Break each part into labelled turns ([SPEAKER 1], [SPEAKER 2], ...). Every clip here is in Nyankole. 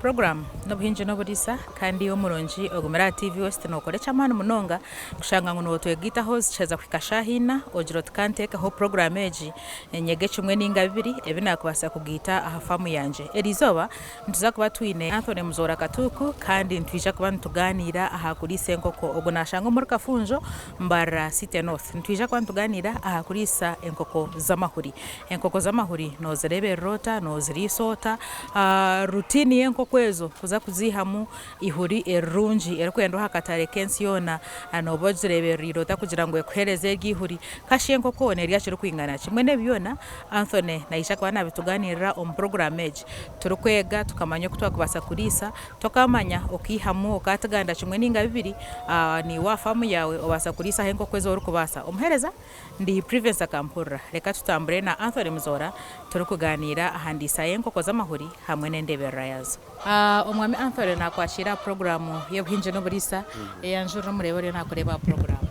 [SPEAKER 1] Puroguraamu n'obuhingi n'oburiisa kandi iwe omurungi ogumire aha TV West nookora eky'amaani munonga kushanga ngu nootwegaitaho zikiheza kuhika shaaha ina ogira oti ka nteekeho puroguraamu egi nyege kimwe nainga bibiri ebi naakubaasa kugaita aha faamu yangye. Eriizooba nituza kuba twine Anthony Muzoora Katuuku kandi nitwija kuba nitugaaniira aha kuriisa enkoko. Ogu naashangwa omuri Kafunjo, Mbarara City North. Nitwija kuba nitugaaniira aha kuriisa enkoko z'amahuri. Enkoko z'amahuri noozireeberera ota? Nooziriisa ota? Routine y'enkoko ezo kuza kuziihamu eihuri erirungi erikwendwa aha katare k'ensi yoona, nooba ogireebereire ota kugira ngu ekuheereze eryo eihuri? Kashi enkoko neerya kirikwingana ki? Mbwenu ebi byona Anthony naija kuba naabitugaaniirira omu puroguraamu egi. Turikwega tukamanya oku twakubaasa kuriisa, tokaamanya okaihamu okaatuganda kimwe nainga bibiri, naiwe aha faamu yaawe obaasa kuriisaho enkoko ezi orikubaasa. Omuheereza Ndi Privence Akampurira. Reka tutambure na Anthony Muzoora turikuganiira aha ndiisa y'enkoko z'amahuri hamwe n'endeeberera yaazo. Omwami Anthony naakwakiira aha puroguraamu y'obuhingi n'oburiisa eyanjurira omureebe oriyo naakureeba aha puroguraamu.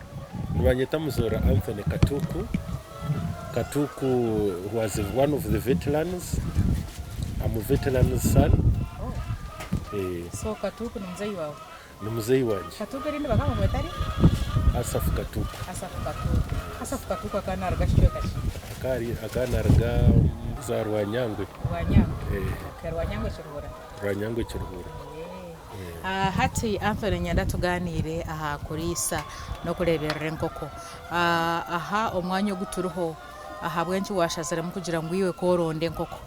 [SPEAKER 2] Nibanyeta Muzoora Anthony Katuuku. Katuuku was one of the veterans. I'm a veteran's son.
[SPEAKER 1] So Katuuku ni muzeeyi waawe?
[SPEAKER 2] Ni muzeeyi wangye.
[SPEAKER 1] Katuuku erindi bakaba bamweta ri?
[SPEAKER 2] Asaph Katuuku.
[SPEAKER 1] Asaph Katuuku. Asaph Katuuku akaba naruga kicweka ki?
[SPEAKER 2] Akaba naruga za Rwanyangwe.
[SPEAKER 1] Rwanyangwe? Okay, Rwanyangwe Kiruhura.
[SPEAKER 2] Rwanyangwe Kiruhura.
[SPEAKER 1] Hati Anthony niinyenda tugaaniire aha kuriisa n'okureeberera enkoko. Aha omwanya ogu turiho ahabw'enki waashaziremu kugira ngu iwe k'oronde enkoko?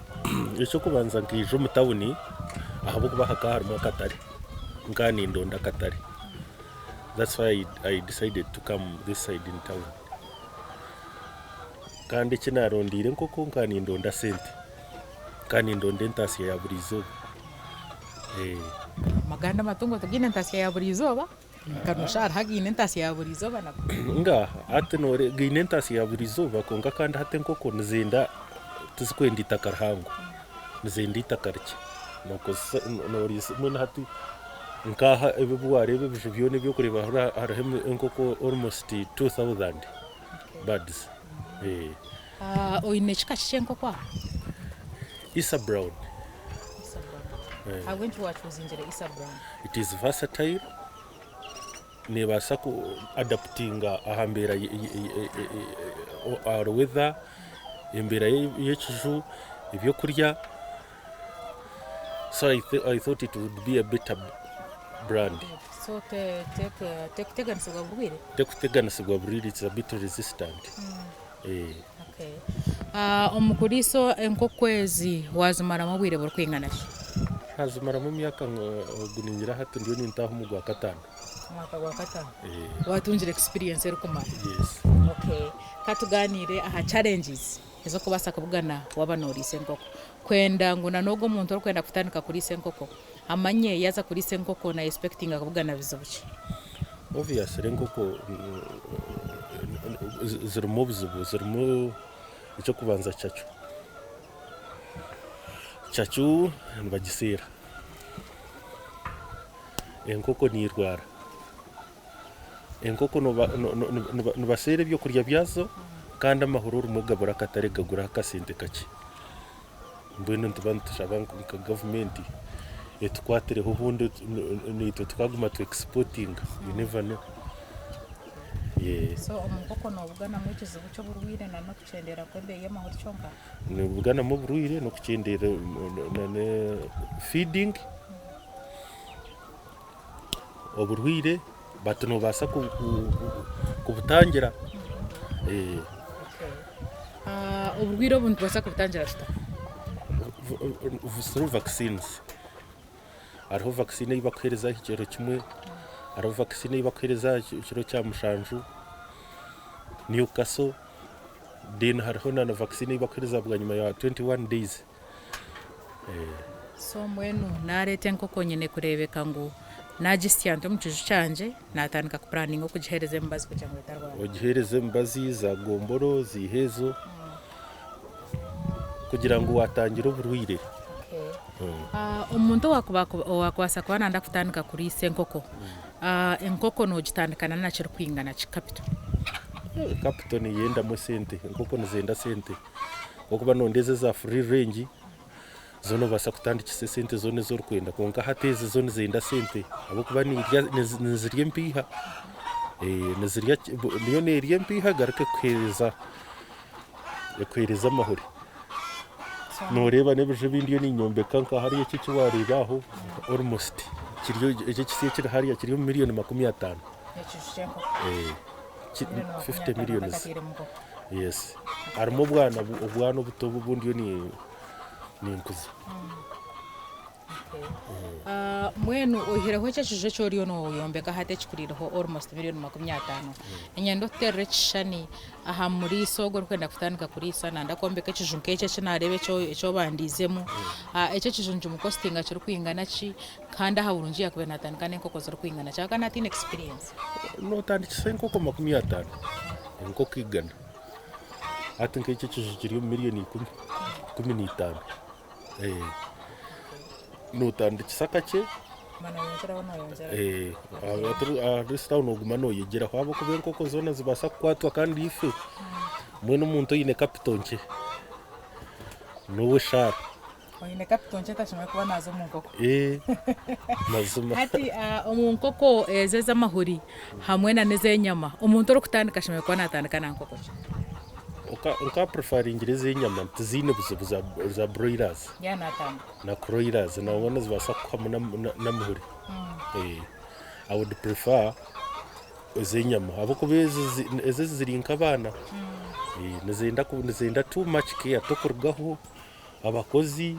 [SPEAKER 2] Eky'okubanza nkaija omu tawuni ahabw'okuba hakaba harimu akatare. Nkaba nindonda akatare that's why I decided to come this side in town. Kandi eki narondeire enkoko nkaba nindonda sente, nkaba nindonda entaasya ya buri izooba.
[SPEAKER 1] Agandi amatungo tigaine ntaasya ya buri izooba, nka noshusha hariho againe entaasya ya buri izooba nago.
[SPEAKER 2] Ngaaha hati noreeba gaine entaasya ya buri izooba kwonka kandi hati enkoko nizenda tizikwenda itaka rihango. Nizenda eitaka rikye. Nokozesa noriisa mbwenu hati nk'aha ebi obu waareeba ebiju byona ebi orikureeba hariya hariho enkoko almost 2000 birds.
[SPEAKER 1] Oine kika ki ky'enkoko aha?
[SPEAKER 2] Isa brown.
[SPEAKER 1] Isa brown. Ahabw'enki waakyuzingire Isa brown?
[SPEAKER 2] It is versatile, neebaasa ku adaptinga aha mbeera ahari weather, embeera y'ekiju, ebyokurya, so I thought it would be a better brand.
[SPEAKER 1] So tekuteganisibwa burwaire?
[SPEAKER 2] Tekuteganisibwa burwaire, it's a bit resistant.
[SPEAKER 1] Omu kuriisa enkoko ezi waazimaramu obwire burikwingana ki?
[SPEAKER 2] Naazimaramu emyaka ogu ningira hati ndiyo nintaaha omu gwakataano.
[SPEAKER 1] Omwaka gwakataano? Waatungire experience erikumara?
[SPEAKER 2] Yes.
[SPEAKER 1] Okay. Ka tugaaniire aha challenges ezi orikubaasa kubugana waaba nooriisa enkoko. Kwenda ngu na n'ogwo omuntu orikwenda kutandika kuriisa enkoko amanye yaaza kuriisa enkoko na expectinga kubugana bizibu ki?
[SPEAKER 2] Obviously enkoko zirimu obuzibu, zirimu eky'okubanza cacu. Cacu nibagisiira, enkoko neerwara, enkoko nibaseera ebyokurya byazo kandi amahuri obumwe gabura akatare gagura akasente kakye. Mbwenu nituba nitushaba nka gavumenti etukwatireho obundi naitwe tukaguma tu exportinga you never know.
[SPEAKER 1] So omu nkoko nobuganamu ekizibu ky'oburwaire na n'okukyendeera kw'ebeeyi y'amahuri kyonka?
[SPEAKER 2] Nobuganamu oburwaire n'okukyendeera na feeding, oburwaire but nobaasa kubutangira.
[SPEAKER 1] Oburwaire obu nitubaasa kubutangira tuta?
[SPEAKER 2] Through vaccines. Hariho vaccine ei bakuheereza aha kiro kimwe, hariho vaccine ei bakuheereza aha kiro kya mushanju, Newcastle, then hariho na vaccine ei bakuheereza bwanyima ya 21 days.
[SPEAKER 1] So mbwenu nareeta enkoko nyine kureebeka ngu nagisya nti omu kiju kyangye natandika kupuraninga okugiheereza emibazi kugira ngu etarwara.
[SPEAKER 2] Ogiheereze emibazi za gomboro ziiha ezo kugira ngu watangira oburwaire.
[SPEAKER 1] Omuntu owakubaasa kuba nayenda kutandika kuriisa enkoko, enkoko nogitandikana na kirikwingana ki capital?
[SPEAKER 2] Capital neyendamu esente, enkoko nizenda sente. Ahabw'okuba noronda ezi eza free range. Zo noobaasa kutandikisa esente zoona ezi orikwenda kwonka hati ezi zo nizenda sente ahabw'okuba nirya nizirya empiiha, nizirya niyo neerya empiiha egaruka ekuheereza ekuheereza amahuri. Nooreeba n'ebiju ebi ndiyo ninyombeka nka hariya eki eki waareeba aho almost kiri eki ekisya ekiri hariya kiri omu miriyoni 50.
[SPEAKER 1] Ekiju ky'enkoko.
[SPEAKER 2] 50 millions. Yes. Harimu obwana obwana obuto obu obu ndiyo ninkuza.
[SPEAKER 1] Mbwenu oihireho eki ekiju eki oriyo noyombeka hati ekikuriireho almost miriyoni 50, niinyenda otuteerere ekishushani aha muriisa ogu orikwenda kutandika kuriisa nayenda kwombeka ekiju nk'eki eki naareeba eki obandiizemu, eki ekiju nikimukositinga kirikwingana ki kandi aha burungi yaakubaire naatandika n'enkoko zirikwingana ki ahabw'okuba naaba ataine experience.
[SPEAKER 2] Nootandikisa enkoko 50, enkoko 100. Hati nk'eki ekiju kiri omu miriyoni ikumi, 15. Nootandikisa kakye, at least aho nooguma nooyegyeraho ahabw'okuba enkoko zoona nizibaasa kukwatwa kandi ife mbwenu omuntu oine kapito nkye n'ow'eshaara.
[SPEAKER 1] Oine kapito nkye tashemereire kuba naaza omu nkoko.
[SPEAKER 2] Mazima.
[SPEAKER 1] Hati omu nkoko ezo ez'amahuri hamwe na n'ez'enyama, omuntu orikutandika ashemereire kuba naatandika na nkoko ki?
[SPEAKER 2] Nka purifaringire ez'enyama tiziine buzibu za broilers
[SPEAKER 1] Yaaba naatandika.
[SPEAKER 2] na croilers nangwa nizibaasa kukuhamu n'amahuri. I would prefer ez'enyama ahabw'okuba ezi ziri nk'abaana, nizenda too much care tokurugaho. Abakozi.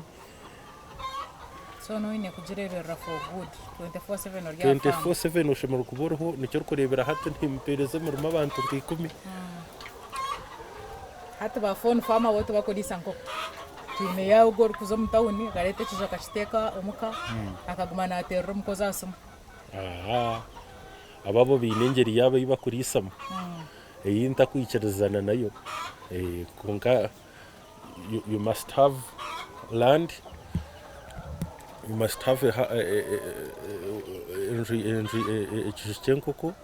[SPEAKER 1] So noine kugireberera for good 24/7 ori aha farm.
[SPEAKER 2] 24/7 oshemereire kuba oriho nikyo orikureebera hati nimpeereza emirimo abantu nka ikumi.
[SPEAKER 1] Hati ba phone farmer bo tibakuriisa nkoko. Twine yaaba ogwo orikuza omu tawuni akareeta ekiju akakiteeka omuka akaguma naateerera omukozi aha simu.
[SPEAKER 2] Ahaa abo abo baine engyeri yaabo ei bakuriisamu ei ntakwikirizana nayo kwonka you must have land, you must have enju enju ekiju ky'enkoko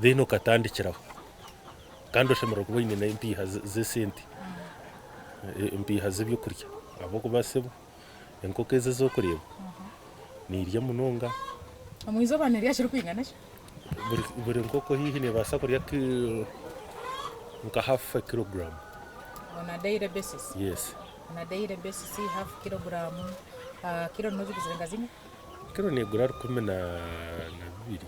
[SPEAKER 2] then okatandikiraho kandi oshemereire kuba oine n'empiiha z'esente, empiiha z'ebyokurya ahabw'okuba sebo enkoko ezi ezi orikureeba neerya munonga.
[SPEAKER 1] Omu izooba neerya kirikwingana ki?
[SPEAKER 2] Buri nkoko haihi neebaasa kurya nka half a kilogram.
[SPEAKER 1] On a daily basis?
[SPEAKER 2] Yes.
[SPEAKER 1] On a daily basis half kilogram, kiro nogiguzire nka zingahi?
[SPEAKER 2] Kiro negura 12.
[SPEAKER 1] 12.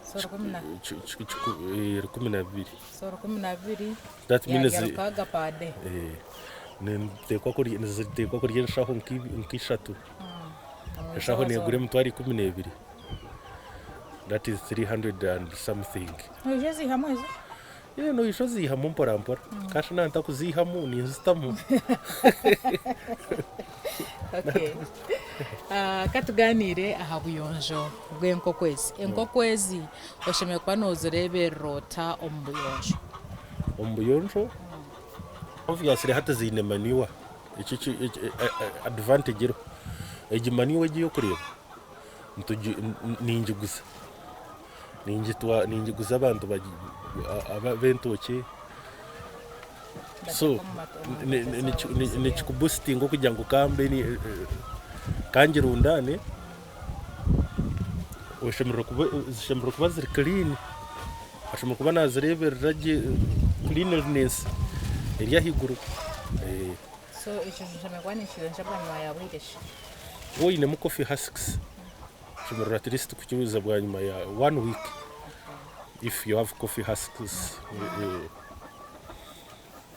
[SPEAKER 1] So rukumi na?
[SPEAKER 2] 12.
[SPEAKER 1] So 12
[SPEAKER 2] That means
[SPEAKER 1] yarya 6 per day.
[SPEAKER 2] Niziteekwa kurya enshaho nka ishatu. Enshaho negura emitwaro 12. That is 300 and something.
[SPEAKER 1] Noija oziihamu ezo?
[SPEAKER 2] Eeh noija oziihamu mpora mpora. Kasha naaba ntakuziihamu ninzitamu.
[SPEAKER 1] Okay. Ka tugaaniire aha buyonjo bw'enkoko ezi. Enkoko ezi oshemereire kuba noozireeberera ota omu buyonjo?
[SPEAKER 2] Omu buyonjo, obviously hati ziine manure, ekyo advantage eriho. Egi manure egi ei orikureeba, Ningiguza, ningiguza abantu ab'entookye so nikikubusitinga okugira ngu kangirundaane zishemereire kuba ziri clean, ashemereire kuba nazireeberera gye cleanliness eri ahaiguru.
[SPEAKER 1] So ekiju nshemereire kuba ninkiyonja bwanyima ya bwire ki?
[SPEAKER 2] Waaba oinemu coffee husks, oshemereire at least kukibuuza bwanyima ya one week if you have coffee husks.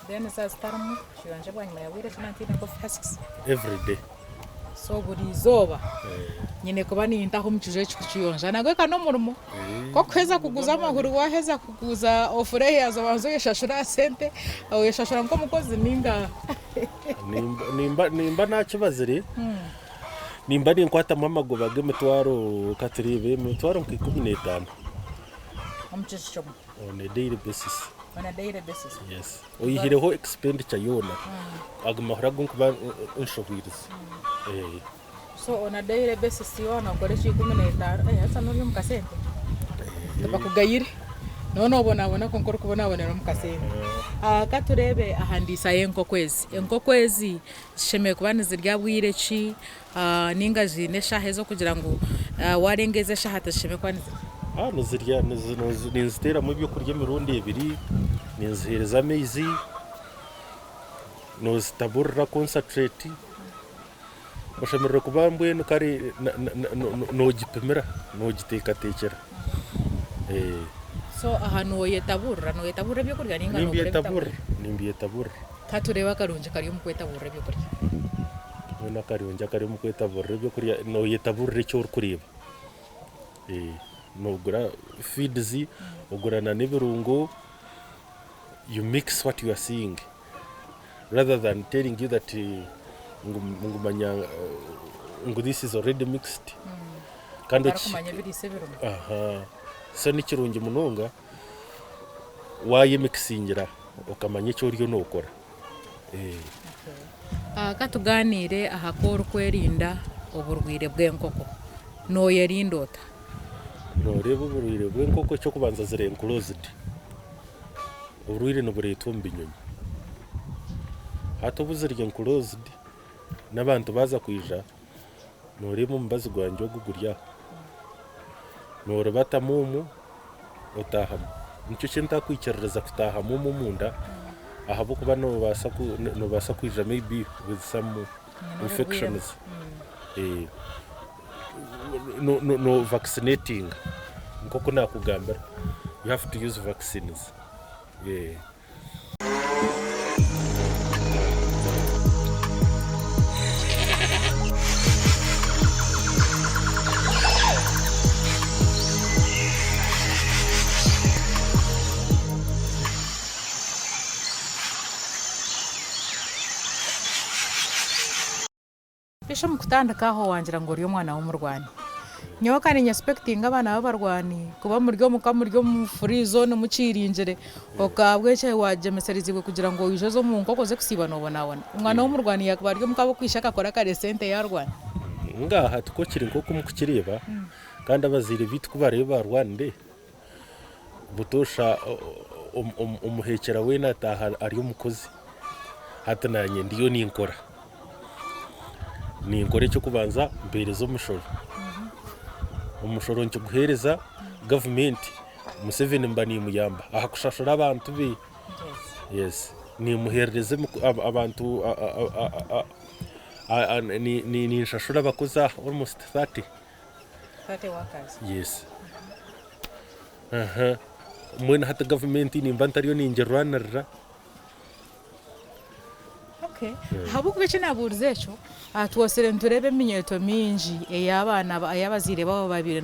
[SPEAKER 1] Then zaaba zitarimu, kiyonje bwanyima ya bwire ki naaba ntaine coffee husks?
[SPEAKER 2] Every day.
[SPEAKER 1] So buri izooba nyine kuba nintaho omu kiju eki kukiyonja. Nagwe ka n'omurimo gw'okuheza kuguza amahuri, waaheza kuguza ofureeyazi obanze oyeshashure aha sente, oyeshashura nk'omukozi ninga.
[SPEAKER 2] Nimba naakibazire, nimba ninkwatamu amagoba g'emitwaro katureebe emitwaro nka 15.
[SPEAKER 1] Omu kiju kimwe?
[SPEAKER 2] On a daily basis.
[SPEAKER 1] On a daily basis?
[SPEAKER 2] Yes. Oyihireho expenditure yoona, ago mahuri agu nkuba nshohwirize.
[SPEAKER 1] So on a daily basis waaba nookora ekya 15, eh haza noori omu kasente, tibakugayire, nooba noobonabona kwonka orikubonabonera omu kasente. Ka tureebe aha ndiisa y'enkoko ezi. Enkoko ezi zishemereire kuba nizirya bwire ki ninga ziine eshaaha ez'okugira ngu waarenga ezi eshaaha tizishemereire kuba nizirya?
[SPEAKER 2] Nizirya, ninziteeramu ebyokurya emirundi ebiri, ninziheereza amaizi, noozitaburira concentrate. Oshemereire kuba mbwenu kare noogipimira, noogiteekateekyera.
[SPEAKER 1] So aha nooyetaburira, nooyetaburira ebyokurya nainga noogura
[SPEAKER 2] ebitaburire? Nimbyetaburira, nimbyetaburira.
[SPEAKER 1] Ka tureebe akarungi kari omu kwetaburira ebyokurya.
[SPEAKER 2] Mbwenu akarungi akari omu kwetaburira ebyokurya, nooyetaburira eki orikureeba. Noogura feeds, ogura na n'ebirungo, you mix what you are seeing. Rather than telling you that ngu ngu manya ngu this is already mixed
[SPEAKER 1] kandi oki Otarikumanya ebiriisa ebirimu.
[SPEAKER 2] Aha so ni kirungi munonga waayemikisingira okamanya eki oriyo nookora.
[SPEAKER 1] Ka tugaaniire aha ku orikwerinda oburwaire bw'enkoko. Nooyerinda ota?
[SPEAKER 2] Nooreeba oburwaire bw'enkoko eky'okubanza ziri enclosed. Oburwaire nibureetwa omu binyonyi. Hati obu ziri enclosed n'abantu baaza kwija, nooreeba omubazi gwangye ogu guri aha, noorubatamu omwo otaahamu. Nikyo eki ntakwikiririza kutaahamu omwo omunda ahabw'okuba noobaasa noobaasa kwija maybe with some infections. No vaccinatinga nk'oku naakugambira you have to use vaccines.
[SPEAKER 1] Peshi omu kutandika aho wangira ngu ori omwana w'omurwani. Nyowe ka ninyesipekitinga abaana b'abarwani kuba muri omuka muri omu free zone mukiringire okabwekye wagyemeserezibwe kugira ngu oije oze omu nkoko oze kusiiba nobonabona. Omwana w'omurwani yakuba ari omuka ahabw'okuba ishe akakora kare esente yarwana.
[SPEAKER 2] Ngaaha tikwo kiri nk'oku mukukireeba kandi abazaire baitu ku barabe barwanire butoosha omuheekyera weena ataaha ari omukozi. Hati naanye ndiyo ninkora. Ninkora eky'okubanza mpeereza omushoro. Omushoro nkiguheereza gavumenti, Museveni mba nimuyamba aha kushashura abantu be. Yes, nimuheerereza abantu ninshashura abakozi aha almost 30. Yes. Aha. Mbwenu hati gavumenti nimba ntariyo ningirwanirira.
[SPEAKER 1] Okay. Ahabw'okuba eki naabuurize ekyo, twosire nitureeba eminyeeto mingi ey'abaana ei abazaire baabo baabaire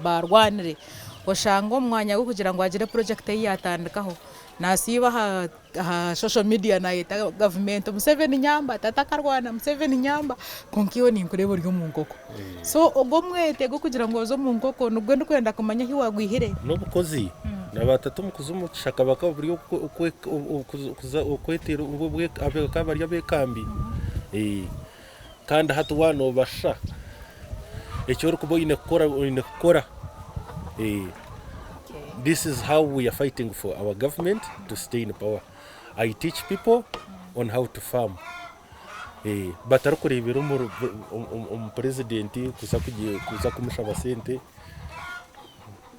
[SPEAKER 1] baarwanire, oshanga omu mwanya gw'okugira ngu agire purojekiti ei yaatandikaho, naasiiba aha aha social media naayeta gavumenti Museveni nyamba, tata akarwana, Museveni nyamba, kwonka iwe ninkureeba ori omu nkoko. So ogwo omwete gw'okugira ngu oze omu nkoko nigwo ndikwenda kumanya ahi waagwihire.
[SPEAKER 2] N'obukozi na baatata omu kuza omu kishaka bakaba buri okweteera bakaba bari abeekambi kandi hati waaba noobasha eki orikuba oine kukora oine kukora. This is how we are fighting for our government to stay in power. I teach people on how to farm. Batarikureebera omu purezidenti kuza kumushaba sente.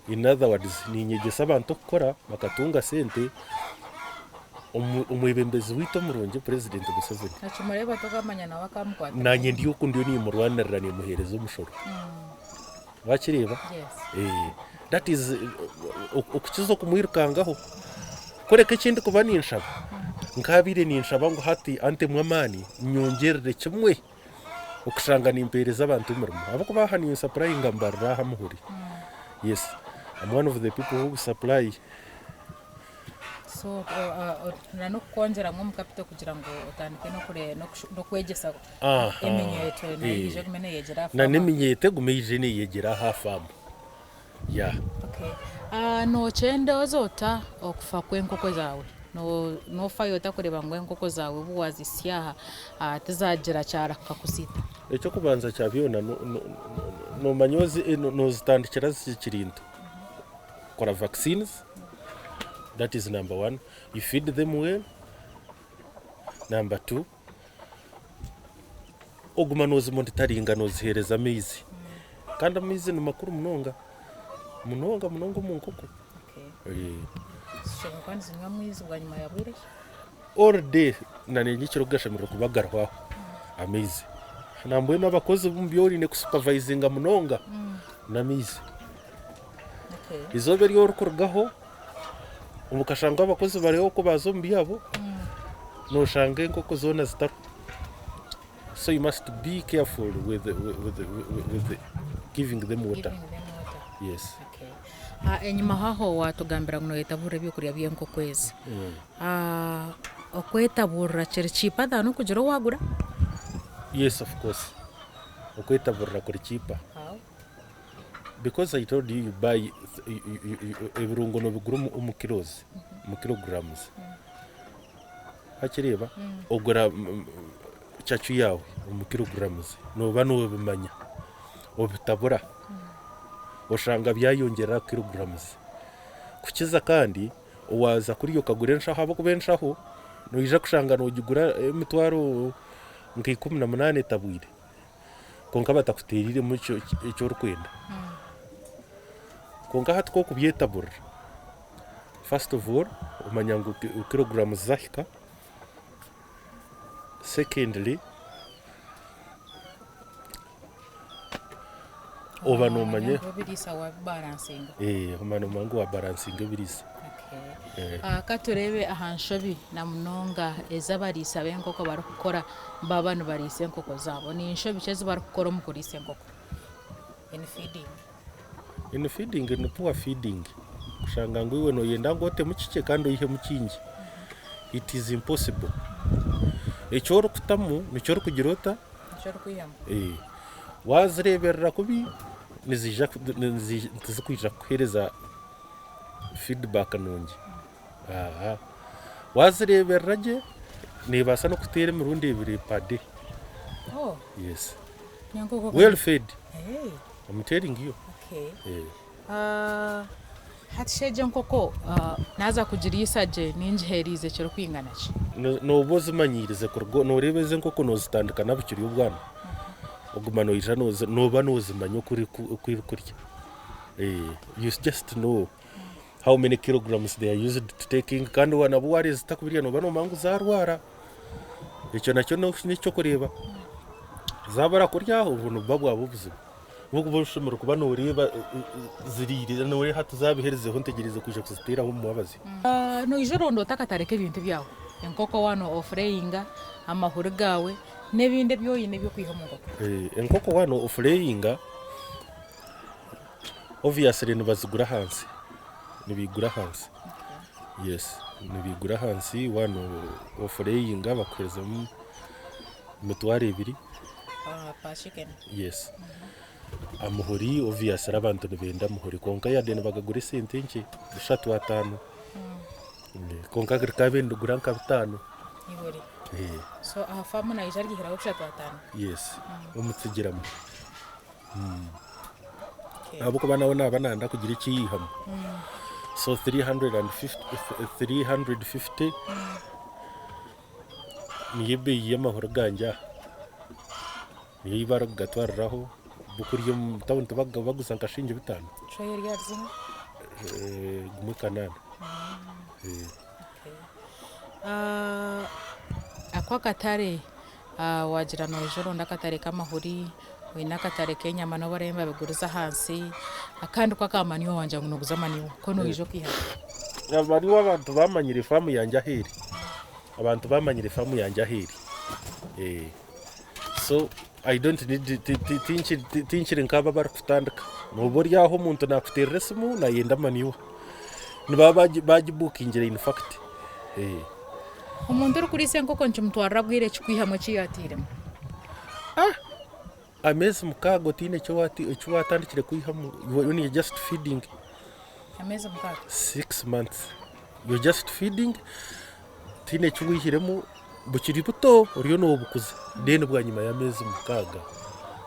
[SPEAKER 2] In other words, niinyegyesa abantu okukora bakatunga sente, omwebembezi waitu omurungi Purezidenti Museveni. Naanye ndi oku ndiyo nimurwanirira nimuheereza omushoro. Wakireeba? That is okukiza okumwirukangaho. Kureka eki ndikuba ninshaba, nkaabaire ninshaba ngu hati antemu amaani nyongyerere kimwe okushanga nimpeereza abantu emirimo ahabw'okuba aha ninsapurayinga mbarira aha Muhuri. Yes, I'm one of the people who supply.
[SPEAKER 1] So n'okukwongyeramu omu capital kugira ngu otandike n'okwegyesa eminyeeto nayo eije egume neeyegyera aha
[SPEAKER 2] faamu. Na n'eminyeeto egume eije neeyegyera aha faamu. Yeah.
[SPEAKER 1] Okay. Nookyendeeza ota okufa kw'enkoko zaawe? Noofayo ota kureeba ngu enkoko zaawe obu waazisya aha tizaagira kyarahuka kuziita?
[SPEAKER 2] Eky'okubanza kya byona noomanya noozitandikira zikiri nto. Kora vaccines. That is number one. You feed them well. Number two, oguma noozimonitaringa nooziheereza amaizi. Kandi amaizi ni makuru munonga, munonga munonga omu nkoko.
[SPEAKER 1] Zishemereire kuba nizinywa amaizi bwanyima ya bwire ki?
[SPEAKER 2] All day na nyekiro gashemereire kuba gariho aho amaizi. Nambwenu abakozi omu bi oine kusupervisinga munonga n'amaizi. Eizooba eri orikurugaho okashanga abakozi bariho ku baaza omu byabo, nooshanga enkoko zoona zitariho. So you must be careful with, with, with giving them water.
[SPEAKER 1] Giving them water.
[SPEAKER 2] Yes.
[SPEAKER 1] Okay. Ah, enyima aho watugambira ngu noyetaburira ebyokurya by'enkoko ezi. Ah, okwetaburira kiri cheaper than okugira owagura?
[SPEAKER 2] Yes, of course. Okwetaburira kuri cheaper.
[SPEAKER 1] How?
[SPEAKER 2] Because I told you you buy ebirungo nobigura omu kilos, omu kilograms. Wakireeba? Ogura cacu yaawe omu kilograms, nooba noobimanya, obitabura, oshanga byayongyera aha kilograms. Kukiza kandi, waaza kuriya okagura enshaho ahabw'okuba enshaho noija kushanga noogigura emitwaro nka 18 etabwire, kwonka batakuteereiremu eki orikwenda. Kwonka hati ku orikubyetaburira, First of all omanya ngu kilograms zahika, secondly oba nomanya
[SPEAKER 1] Ngu ebiriisa wabibalansinga.
[SPEAKER 2] Oba nomanya ngu wabalansinga ebiriisa.
[SPEAKER 1] Ka tureebe aha nshobi na munonga ezi abariisa b'enkoko barikukora baaba nibariisa enkoko zaabo. Ni nshobi ki ezi barikukora omu kuriisa enkoko in feeding?
[SPEAKER 2] In feeding ni poor feeding kushanga ngu iwe noyenda ngu otemu kikye kandi oihemu kingi it is impossible. Eki orikutamu nikyo orikugira ota?
[SPEAKER 1] Nikyo orikwihamu.
[SPEAKER 2] Wazireeberera kubi niziija tizikwija kukuheereza feedback nungi. Wazireeberera gye neebaasa n'okuteera emirundi ebiri per day. Yes. Well fed. I'm telling you.
[SPEAKER 1] Hati shi egyo enkoko naaza kugiriisa gye ningiheeriize kirikwingana ki?
[SPEAKER 2] Nooba ozimanyiirize kuruga nooreeba ezi enkoko noozitandika na bukiri obwana, oguma noija nooba noozimanya oku erikurya. You just know how many kilograms they are used to taking kandi nabwo waareeba zitakubirya nooba noomanya ngu zaarwara. Ekyo nakyo n'eky'okureeba. Zaabura kurya obwo nibuba bwaba obuzibu. Ahabw'okuba oshemereire kuba nooreeba ziriire nooreeba hati zaabiherizeho ntegyereize kwija kuziteeraho omu mwabazyo.
[SPEAKER 1] Noija oronda ota akatare k'ebintu byawe? Enkoko waaba ofureyinga, amahuri gaawe n'ebindi ebi oine eby'okwiha omu nkoko.
[SPEAKER 2] Enkoko waaba ofureyinga, obviously nibazigura ahansi, nibaigura ahansi, yes nibaigura ahansi waaba ofureyinga bakuheerezamu emitwaro ebiri.
[SPEAKER 1] Per chicken.
[SPEAKER 2] Yes. Amuhuri obviously abantu nibenda amuhuri kwonka yade nibagagura esente nkye bishatu ataano. Kwonka rikaba nirigura nka bitaano.
[SPEAKER 1] Ihuri. So aha faamu naija aryihiraho bishatu ataano.
[SPEAKER 2] Yes, omutsigiramu. Ahabw'okuba nawe naaba nayenda kugira eki yaihamu. So 350, 350 Niyo ebeeyi y'amahuri gangye aha. Niyo ei barikugatwariraho buriya omu tawuni tibakugabaguza nka shilingi bitaano?
[SPEAKER 1] Tray eri ahari zimwe?
[SPEAKER 2] Gumwe kanaana.
[SPEAKER 1] Aku akatare wagira noija oronde akatare k'amahuri, oine akatare k'enyama nobu baraabe nibabiguriza ahansi, akandi ko aka manure wangira ngu noguza manure ko noija okaiha nkahi?
[SPEAKER 2] Manure abantu bamanyire faamu yangye ahu eri. Abantu bamanyire faamu yangye ahu eri. So I don't need tinkiri nk'abo abarikutandika. Nooba ori aho omuntu naakuteerera esimu naayenda manure. Nibaba baagibukingire in fact.
[SPEAKER 1] Omuntu orikuriisa enkoko nikimutwarira bwire ki kwihamu eki yaatairemu?
[SPEAKER 2] Ameezi mukaaga otaine eki waatandikire kwihamu, you are just feeding.
[SPEAKER 1] Ameezi mukaaga?
[SPEAKER 2] 6 months you are just feeding, tihaine eki waihiremu, bukiri buto oriyo noobukuza then bwanyima y'ameezi mukaaga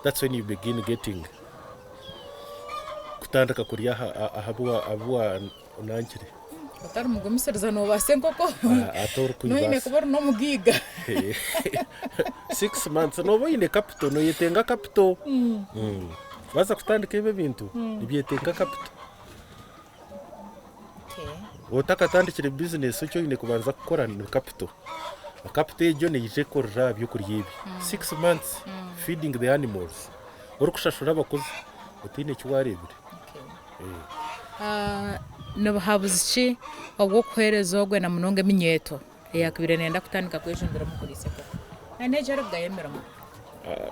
[SPEAKER 2] that's when you begin getting kutandika kurya aha bi wanankire.
[SPEAKER 1] Otari mugumisiriza nobaasa enkoko noine kuba ori n'omugaiga.
[SPEAKER 2] 6 months noba oine capital noyetenga capital. Waaza kutandika ebi ebintu nibyetenga capital. Otakatandikire bizinesi eki oine kubanza kukora ni capital. Capital egyo neija ekorera aha by'okurya ebi. 6 months feeding the animals orikushashura abakozi otaine eki waareebire.
[SPEAKER 1] Ni buhabuzi ki obw'okuheereza ogwe na munonga eminyeeto eyaakubaire neeyenda kutandika kwejumbira omu kuriisa enkoko na n'egi erikugaya emirimo?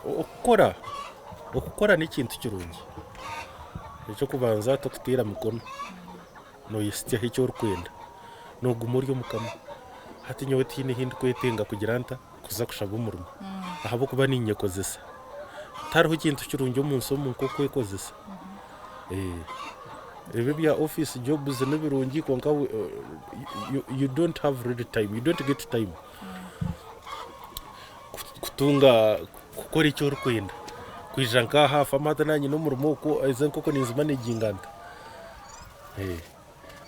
[SPEAKER 2] Okukora, okukora n'ekintu kirungi. Eky'okubanza tokuteera mikono, nooyehitsyaho eki orikwenda, nooguma ori omukama. Hati nyowe tihaine ahu ndikwetenga kugira nta, kuza kushaba omurimo ahabw'okuba ninyekozesa. Tihariho kintu kirungi omu nsi omu nk'okwekozesa. Ebi ebya ofiisi jobs ni birungi kwonka you don't have real time, you don't get time kutunga kukora eki orikwenda. Kwija nk'aha aha faamu hati naaba nyine omurimo oku ezi enkoko ninzimaneginga nta?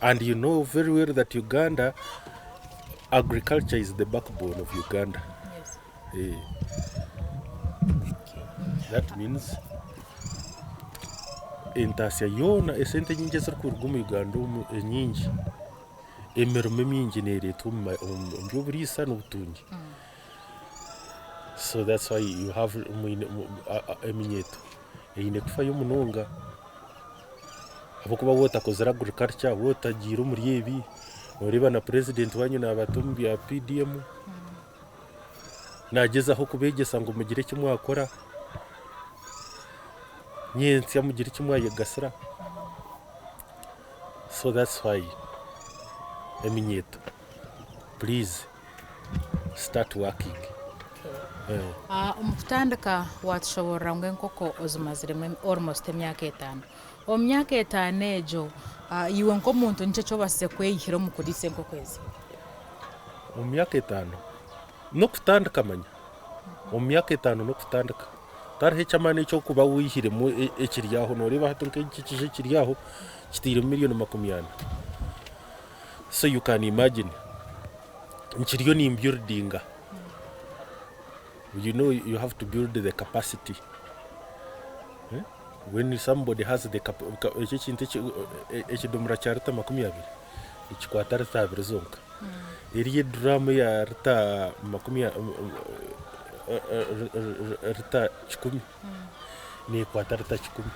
[SPEAKER 2] And you know very well that Uganda, agriculture is the backbone of Uganda.
[SPEAKER 1] Yes.
[SPEAKER 2] That means entaasya yoona esente nyingi ezirikuruga omu Uganda omu enyingi, emirimo emingi neereetwa omu ma- omu omu by'oburiisa n'obutungi. So that's why you have mwine mu- a- a- eminyeeto eine kufayo munonga ahabw'okuba waaba otakozire agriculture, waaba otagiire omuri ebi, nooreeba na purezidenti waanyu naaba ati omu bya PDM, Naagyezaho kubeegyesa ngu mugire eki mwakora, nyentsya mugire eki mwayegasira. So that's why eminyeeto please start working.
[SPEAKER 1] Omu kutandika waatushoboorora ngu enkoko ozimaziremu almost emyaka etaano. Omu myaka etaano egyo, iwe nk'omuntu niki eki obaasize kweyihira omu kuriisa enkoko ezi?
[SPEAKER 2] Omu myaka etaano n'okutandika manya, omu myaka etaano n'okutandika. Tihariho eky'amaani eki orikuba waihiremu ekiri aho. Nooreeba hati nk'eki ekiju ekiri aho kitairemu miriyoni makumi ana. So you can imagine nkiriyo nimbuildinga. You know you have to build the capacity. When somebody has the cap eki ekintu eki ekidomora kya rita 20 nikikwata rita abiri zonka. Eriyo eduraamu eya rita makumi rita kikumi neekwata rita kikumi.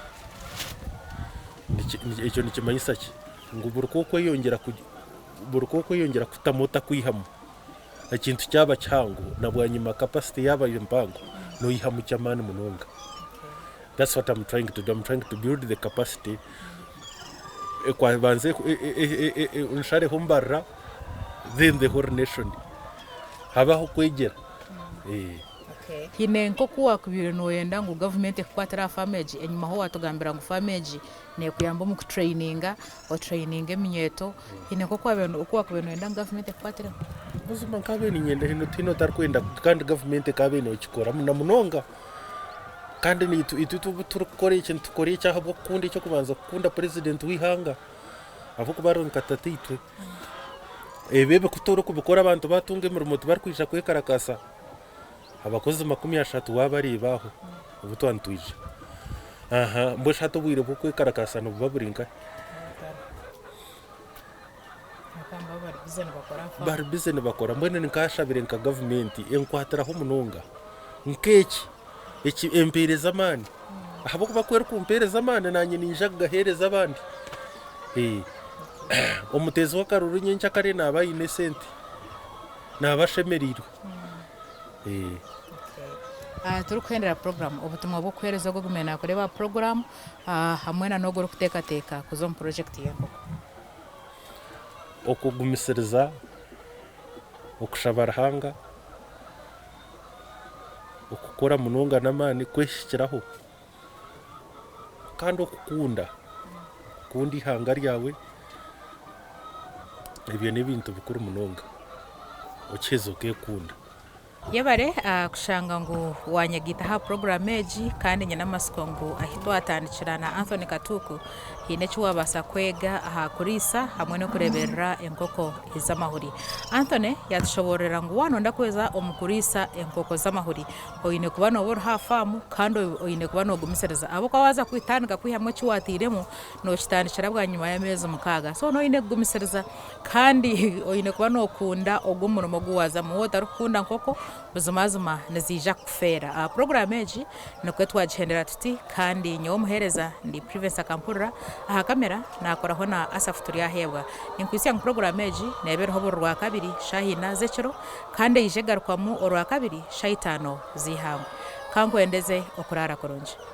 [SPEAKER 2] Ekyo nikimanyisa ki? Ngu buri ku orikweyongyera buri ku orikweyongyera kutamu otakwihamu, ekintu kyaba kihango na bwanyima capacity yaaba mpango, noihamu ky'amaani munonga. That's what I'm trying to do, I'm trying to build the capacity ekwabanze nshareho mbarira then the whole nation habe ah'okwegyera.
[SPEAKER 1] Haine nk'oku waakubaire nooyenda ngu gavumenti ekukwatire aha faamu egi? Enyimaho waatugambira ngu faamu egi neekuyamba omu kutureyininga, otureyininga eminyeeto. Haine nk'oku waakubaire nooyenda ngu gavumenti ekukwatireho?
[SPEAKER 2] Buzima nkaabaire niinyenda haine otarikwenda kandi gavumenti ekaabaire neekikora na munonga. Kandi naitwe itwe obu turikukora eki nitukora eki ahabw'okukunda eky'okubanza kukunda purezidenti w'eihanga ahabw'okuba ari nka tataitwe. Ebi ebi ku turikubikora abantu baatunga emirimo tibarikwija kwekarakaasa. Abakozi 30 waabareeba aho obu twaba nitwija. Aha mbwenu shi hati obwire bw'okwekarakaasa nibuba buri nkahi? Bari bize nibakora mbwenu nkashabire nka gavumenti enkwatiraho munonga nk'eki eki empeereza amaani ahabw'okuba ku erikumpeereza amaani naanye niinyija kugaheereza abandi. Omuteezi w'akaruru nyencakare naaba aine esente, naaba ashemereirwe.
[SPEAKER 1] Turikuhendera puroguraamu, obutumwa bw'okuheereza ogu ogumiire naakureeba aha puroguraamu hamwe na n'ogu orikuteekateeka kuza omu purojekiti y'enkoko.
[SPEAKER 2] Okugumisiriza, okushaba Ruhanga, okukora munonga n'amaani kwehikiraho kandi okukunda, kukunda eihanga ryawe, ebyo n'ebintu bikuru munonga okiheza okeekunda.
[SPEAKER 1] Yebare kushanga ngu wanyegaita aha puroguraamu egi kandi nyine amatsiko ngu ahi twatandikira na Anthony Katuuku haine eki waabaasa kwega aha kuriisa hamwe n'okureeberera enkoko ez'amahuri. Anthony yaatushoboororera ngu waaba nooyenda kweza omu kuriisa enkoko z'amahuri oine kuba nooba ori aha faamu kandi oine kuba noogumisiriza ahabw'okuba waaza kutandika kwihamu eki waatairemu nookitandikira bwanyima y'ameezi mukaaga so nooba oine kugumisiriza Kandi oine kuba nookunda ogwo murimo ogu waazamu. Waaba otarikukunda nkoko, buzimazima niziija kukufeera. Aha puroguraamu egi nikwo twagihendera tuti, kandi nyowe omuheereza ndi Privence Akampurira, aha kamera naakoraho na Asaph Turyaheebwa. Ninkwitsya ngu puroguraamu egi neeba eriho buri Rwakabiri shaaha ina z'ekiro kandi eija egarukwamu Orwakabiri shaaha itaano z'eihangwe. Ka nkwendeze okuraara kurungi.